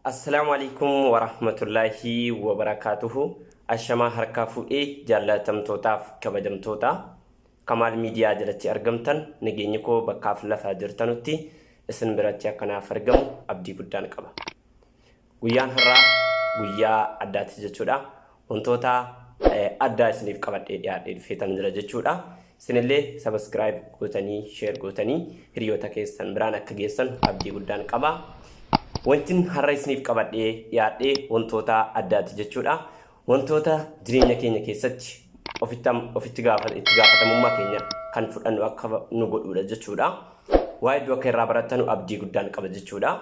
Assalaamu alaikum warahmatullaahi wabarakaatuhu. Ashamaa harkaa fuudhee jaallatamtootaaf kabajamtoota Kamaal Miidiyaa jalatti argamtan, nageenyi koo bakkaaf lafa jirtanutti isin biratti akkanaaf argamu abdii guddaan qaba. Guyyaan har'aa guyyaa addaati jechuudha. Wantoota addaa isiniif qabadhee dhiyaadhee dhufeetan jira jechuudha. Isinillee subscribe gootanii, share gootanii hiriyoota keessan biraan akka geessan abdii guddaan qaba. Wantin har'a isiniif qabadhee dhiyaadhee wantoota addaati jechuudha. Wantoota jireenya keenya keessatti ofitti ofitti gaafa itti gaafatamummaa keenya kan fudhannu akka nu godhuudha jechuudha. Waa hedduu akka irraa barattanu abdii guddaan qaba jechuudha.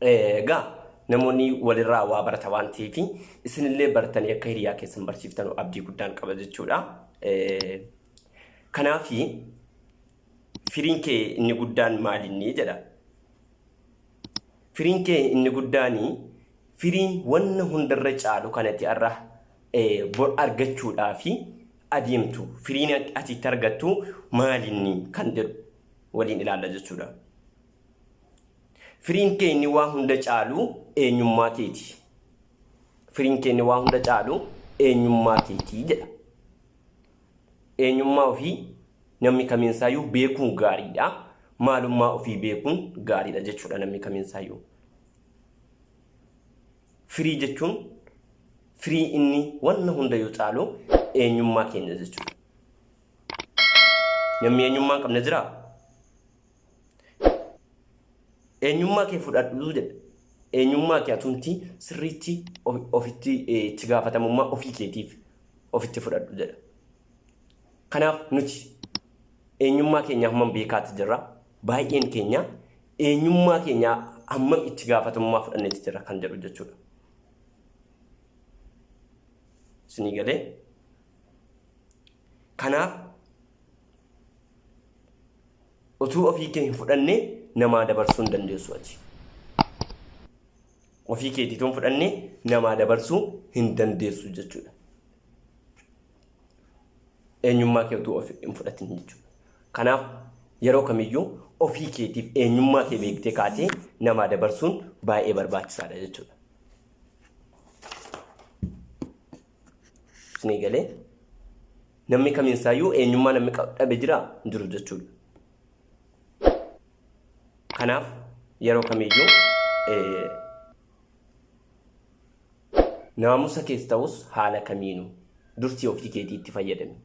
Egaa namoonni walirraa waa barata waan ta'eef, isinillee bartanii akka hiriyaa keessan barsiiftanu abdii guddaan qaba jechuudha. Kanaaf firiin kee inni guddaan maalinni jedha. Firiin kee inni guddaan, firiin wanna hundarra caalu kanatti har'a bor argachuudhaaf adeemtu, firiin ati itti argattu maalinni kan jedhu waliin ilaalla jechuudha. Firiin kee inni waa hunda caalu eenyummaa keeti. Firiin kee inni waa hunda caalu eenyummaa keeti jedha. Eenyummaa ofii namni kamiinsaayyuu beekuun gaariidha. Maalummaa ofii beekuun gaariidha jechuudha namni kamiinsaayyuu. Firii jechuun, firii inni wanna hundayyuu caalu eenyummaa keenya jechuudha. Namni eenyummaa hin qabne jiraa? Eenyummaa kee fudhadhu jedha. Eenyummaa kee atumti sirriitti ofitti itti gaafatamummaa ofii keetiif ofitti fudhadhu jedha. Kanaaf nuti eenyummaa keenya hammam beekaatti jirra? Baay'een keenya eenyummaa keenya hammam itti gaafatamummaa fudhanneetti jirra kan jedhu jechuudha. Isinii galee? Kanaaf utuu ofii kee hin fudhanne namaa dabarsuu hin dandeessu ati. Ofii keetii utuu hin fudhanne namaa dabarsuu hin dandeessu jechuudha. Eenyummaa kee utuu of hin fudhatin jechuudha. Kanaaf yeroo kamiyyuu ofii keetiif eenyummaa kee beektee kaatee namaa dabarsuun baay'ee barbaachisaadha jechuudha. Isinii galee? Namni kamiinsaayyuu eenyummaa namni dhabe jira hin jiru jechuudha. Kanaaf yeroo kamiyyuu naamusa kees ta'us haala kamiinuu dursii ofii keetii itti fayyadami.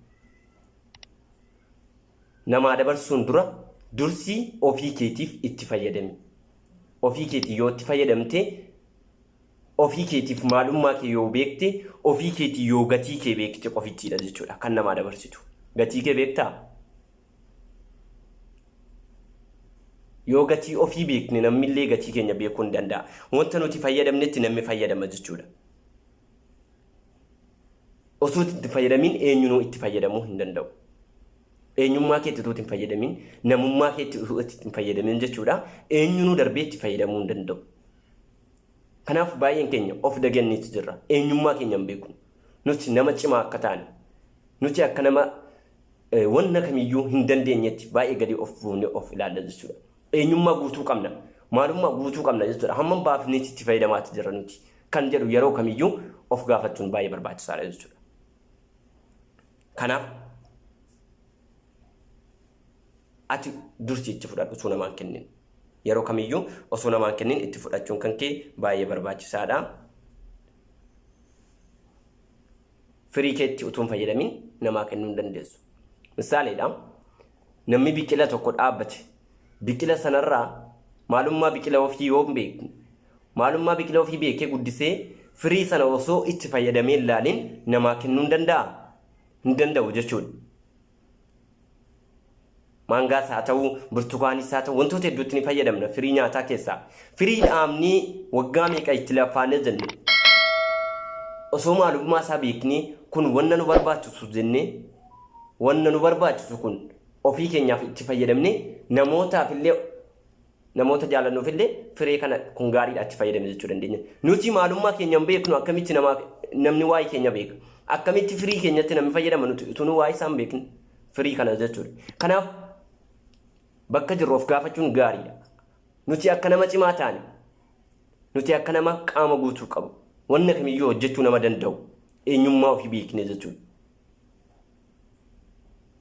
Namaa dabarsuun dura dursii ofii keetiif itti fayyadami. Ofii keetii yoo itti fayyadamte, ofii keetiif maalummaa kee yoo beekte, ofii keetii yoo gatii kee beekte qofittiidha jechuudha kan namaa dabarsitu. Gatii kee beektaa? Yoo gatii ofii beekne namnillee gatii keenya beekuu ni danda'a. Wanta nuti fayyadamnetti namni fayyadama jechuudha. Osoo itti fayyadamiin eenyunuu itti fayyadamuu hin danda'u. Eenyummaa keetti utuu itti hin fayyadamiin, namummaa keetti utuu itti hin fayyadamiin jechuudha, eenyunuu darbee itti fayyadamuu hin danda'u. Kanaaf baay'een keenya of daganneetu jirra. Eenyummaa keenya hin beeknu. Nuti nama cimaa akka taane, nuti akka nama wanna kamiyyuu hin dandeenyetti baay'ee gadi of buufnee of ilaalla jechuudha. Eenyummaa guutuu qabna. Maalummaa guutuu qabna jechuudha. Hammam baafneeti itti fayyadamaatti jirra nuti kan jedhu yeroo kamiyyuu of gaafachuun baay'ee barbaachisaadha jechuudha. Kanaaf ati dursi itti fudhadhu osoo namaan kennin. Yeroo kamiyyuu osoo namaan kennin itti fudhachuun kan kee baay'ee barbaachisaadha. Firii keetti utuu hin fayyadamin namaa kennuu hin dandeessu. Misaaleedha. Namni biqila tokko dhaabbate, biqila sanarraa maalummaa biqila ofii yoo hin beekne, maalummaa biqila ofii beekee guddisee firii sana osoo itti fayyadamee hin ilaalin namaa kennuu hin danda'a? Hin danda'u jechuudha. Maangaas haa ta'u, burtukaanis haa ta'u, wantoota hedduutti ni fayyadamna firii nyaataa keessaa. Firii dhaabnee waggaa meeqa itti laffaanee jenne, osoo maalummaa isaa beeknee, kun wanna nu barbaachisu jennee, wanna nu barbaachisu kun ofii keenyaaf itti fayyadamnee, namootaaf illee, namoota jaallannuuf illee firee kana kun gaariidha itti fayyadame jechuu dandeenya. Nuti maalummaa keenya hin beeknu, akkamitti namaa namni waa'ee keenya beeka? Akkamitti firii keenyatti namni fayyadama nuti utuu nu waa'ee isaa hin beekne firii kana jechuudha. Kanaaf bakka jirru of gaafachuun gaariidha. Nuti akka nama cimaa taane, Nuti akka nama qaama guutuu qabu, wanna kamiyyuu hojjechuu nama danda'u, eenyummaa ofii beekne jechuudha.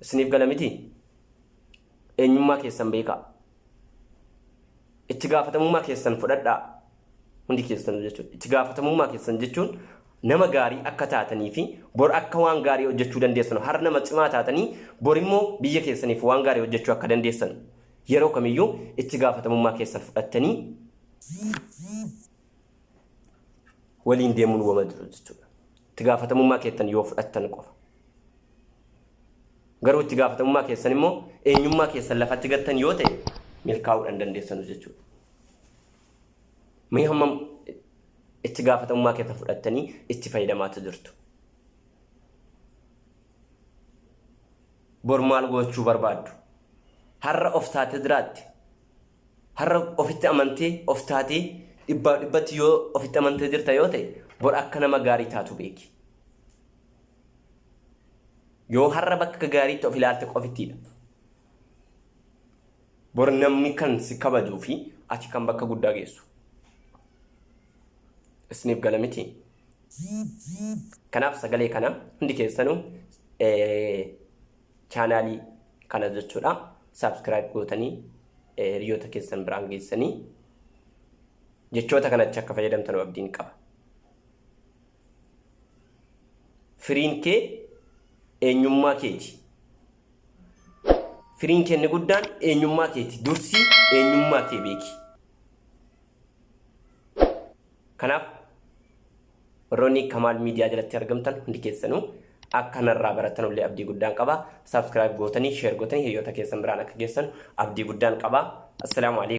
Isiniif gala miti? Eenyummaa keessan beekaa. Itti gaafatamummaa keessan fudhadhaa. Hundi keessanuu jechuudha. Itti gaafatamummaa keessan jechuun nama gaarii akka taatanii fi bor akka waan gaarii hojjechuu dandeessan, har nama cimaa taatanii bor immoo biyya keessaniif waan gaarii hojjechuu akka dandeessan yeroo kamiyyuu itti gaafatamummaa keessan fudhattanii waliin deemuun wama jiru jechuudha. Itti gaafatamummaa keessan yoo fudhattan qofa. Garuu itti gaafatamummaa keessan immoo eenyummaa keessan lafatti gattan yoo ta'e milkaa'uu hin dandeessanu jechuudha. Mee hammam itti gaafatamummaa keessan fudhattanii itti fayyadamaatu jirtu? Bor maal gochuu barbaaddu? Har'a of taatee jiraatte? Har'a ofitti amantee of taatee dhibbaa dhibbatti yoo ofitti amantee jirta yoo ta'e, bor akka nama gaarii taatu beeki. Yoo har'a bakka gaariitti of ilaalte qofittiidha. Bor namni kan si kabajuu fi ati kan bakka guddaa geessu. Isiniif gala miti? Kanaaf sagalee kana hundi keessanuu chaanaalii kana jechuudha. Subscribe gootanii hiriyoota keessan biraan geessanii jechoota kanatti akka fayyadamtan abdiin qaba. Firiin kee eenyummaa keeti. Firiin kee inni guddaan eenyummaa keeti. Dursi eenyummaa kee beeki. Kanaaf warroonni Kamaal Miidiyaa jalatti argamtan hundi keessanuu akka narraa baratan illee abdii guddaan qaba. Subscribe gootanii, share gootanii hiriyoota keessan biraan akka geessan abdii guddaan qaba. Assalaamu alaikum.